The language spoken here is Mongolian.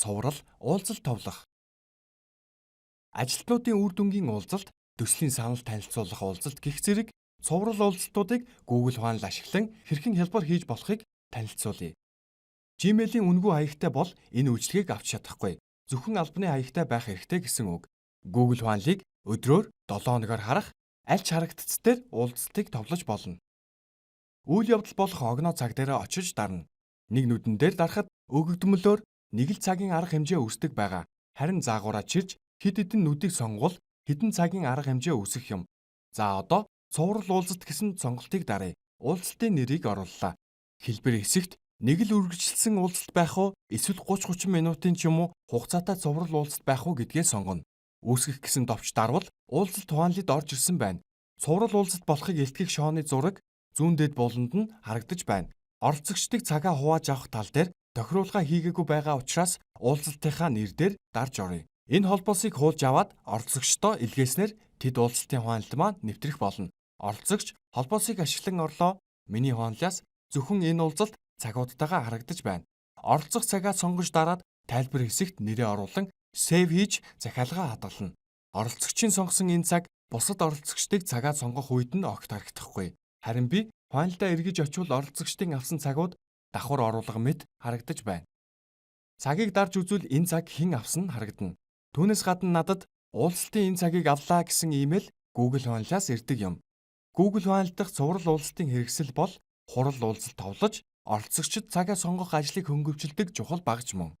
Цуврал уулзалт товлох. Ажилтнуудын үр дүнгийн уулзалт, төслийн санал танилцуулах уулзалт гэх зэрэг цуврал уулзалтуудыг Google Хуанлил ашиглан хэрхэн хялбар хийж болохыг танилцуулъя. Gmail-ийн үнэгүй хаягтай бол энэ үйлчилгээг авч чадахгүй. Зөвхөн албаны хаягтай байх хэрэгтэй гэсэн үг. Google Хуанлийг өдрөөр 7 хоногоор харах, аль ч харагдц дээр уулзалтыг товлож болно. Үйл явдал болох огноо цаг дээрээ очиж дарна. Нэг нүдэн дээр дарахад өгөгдмөлөөр нэг л цагийн арга хэмжээ үүсдэг байгаа. Харин заагаараа чирж хэд хэдэн нүдийг сонгвол хэдэн цагийн арга хэмжээ үүсэх юм. За, одоо цуврал уулзалт гэсэн сонголтыг даръя. Уулзалтын нэрийг орууллаа. Хэлбэр хэсэгт нэг л үргэлжилсэн уулзалт байх уу, эсвэл 30 30 минутын ч юм уу хугацаатай цуврал уулзалт байх уу гэдгээ сонгоно. Үүсгэх гэсэн товч дарвал уулзалт хуанлид орж ирсэн байна. Цуврал уулзалт болохыг илтгэх шооны зураг зүүн дээд буланд нь харагдаж байна. Оролцогчдыг цагаа хувааж авах тал дээр тохируулга хийгээгүй байгаа учраас уулзалтынхаа нэр дээр дарж оръё. Энэ холбоосыг хуулж аваад оролцогчдоо илгээснээр тэд уулзалтын хуанлид маань нэвтрэх болно. Оролцогч холбоосыг ашиглан орлоо. Миний хуанлиас зөвхөн энэ уулзалт цагуудтайгаа харагдаж байна. Оролцох цагаа сонгож дараад тайлбар хэсэгт нэрээ оруулан save хийж захиалгаа хадгална. Оролцогчийн сонгосон энэ цаг бусад оролцогчдыг цагаа сонгох үед нь огт харагдахгүй. Харин би хуанлидаа эргэж очивол оролцогчдын авсан цагууд давхар оруулга мэт харагдаж байна. Цагийг дарж үзвэл энэ цаг хэн авсан нь харагдана. Түүнээс гадна надад уулзалтын энэ цагийг авлаа гэсэн имэйл Google Хуанлиас ирдэг юм. Google Хуанли дахь цуврал уулзалтын хэрэгсэл бол хурал уулзалт товлож, оролцогчид цагаа сонгох ажлыг хөнгөвчилдөг чухал багаж мөн.